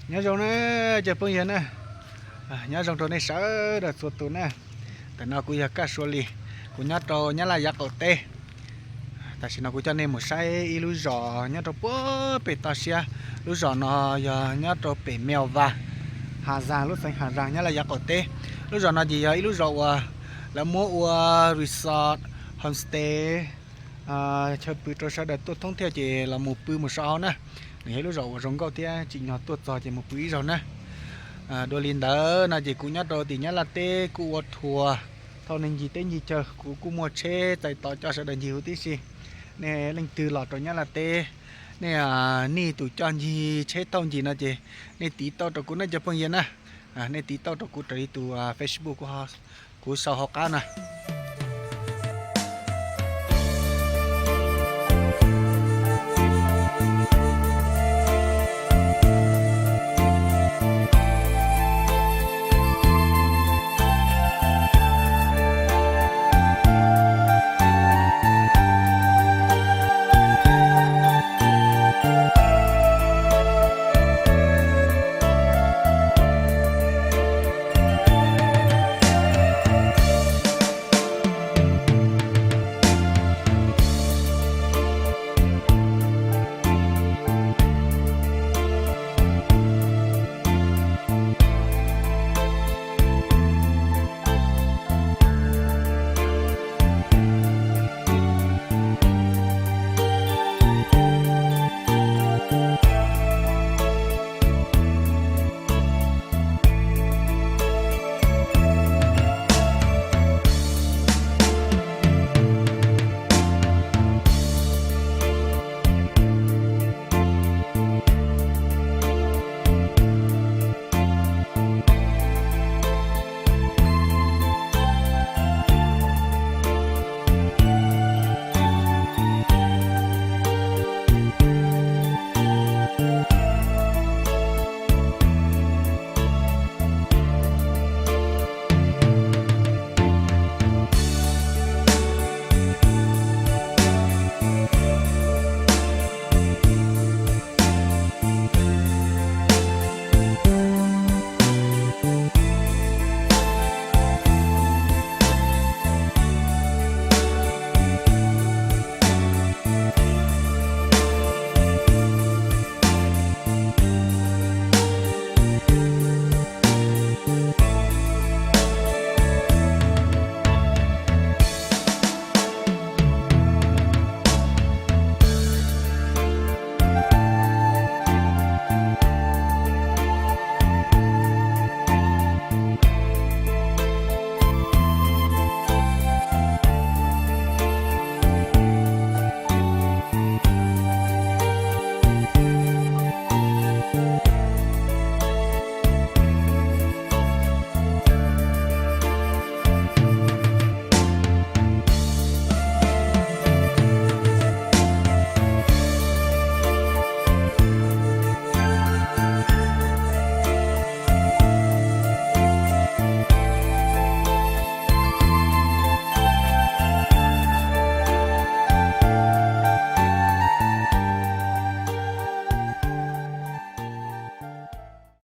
Nyob zoo na cov phooj ywg na, nyob zoo rau nej sawv daws txhua tus na. Ntawm no kuv yog Kaj Sua Lis, kuv nyob rau Nyab Laj yav qaum teb. Tam sim no kuv coj nej mus saib ib lub zos nyob rau puag pem toj siab. Lub zos no yog nyob rau pem Meo Vas, Has Zas, lub xeev Has Zas, Nyab Laj yav qaum teb. Lub zos no ces yog ib lub zos uas lawv muab ua resort, homestay, chaw pw rau sawv daws tuaj thoob thiab ces los mus pw mus so hauv na. Nws yog ib lub zos uas zoo nkauj thiab tsim nyog tuaj txog ces mus pw ib zaug na. Dua li ntawd no ces kuv nyob rau tim Nyab Laj teb kuj ua tour thauj neeg ncig teb ncig chaw, kuv kuj muaj tsheb txais tos coj sawv daws ncig huv tib si. Nej leej twg los rau Nyab Laj teb, nej nij tus coj ncig tsheb thauj ncig no ces nej tiv tauj rau kuv na cov phooj ywg na. Nej tiv tauj rau kuv raws li tus Facebook kuv sau hauv qab na.